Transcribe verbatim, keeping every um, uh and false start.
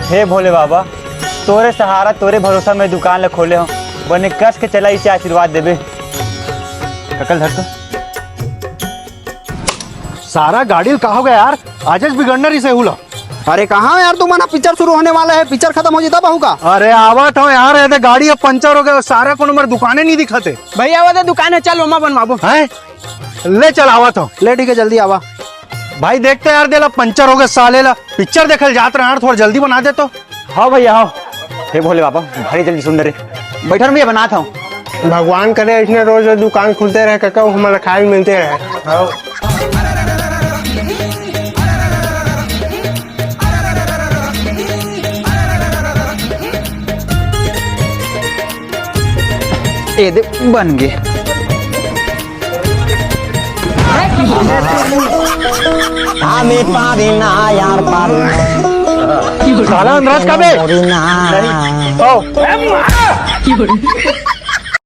हे भोले बाबा, तोरे सहारा, तोरे भरोसा में दुकान ल खोले हंव। बने कस के चला, इसे आशीर्वाद देबे। ककल धर तो। सारा गाड़ी ल का हो गया यार? आजच बिगड़ना रहिसे हुला। अरे कहाँ हो यार तुमन? पिक्चर शुरू होने वाला है, पिक्चर खतम हो जाता बहू का। अरे आवत हंव यार, ये दे गाड़ी अब पंचर हो गया, सारा कोनो मेर दुकाने नहीं दिखत हे। भैया वो दे दुकान है, चल ओमा बनवाबो। हैं? ले चल आवत हंव। ले ठीक है, जल्दी आवा। भाई देख तो यार, दे ला पंचर हो गया साले ला, पिक्चर देखल जात रहा यार, थोड़ा जल्दी बना दे तो। हाँ भैया, हाँ। हे भोले बाबा, भारी जल्दी सुन रे। बैठा ना भैया, बनात हंव। भगवान करे इसने रोज रोज दुकान खुलते रहे, कका हमला खाए मिलते रहे। ए दे, बन गे। हमें पारी ना यार, पारी ना। साला अंदर का बे? पारी ना। ओ।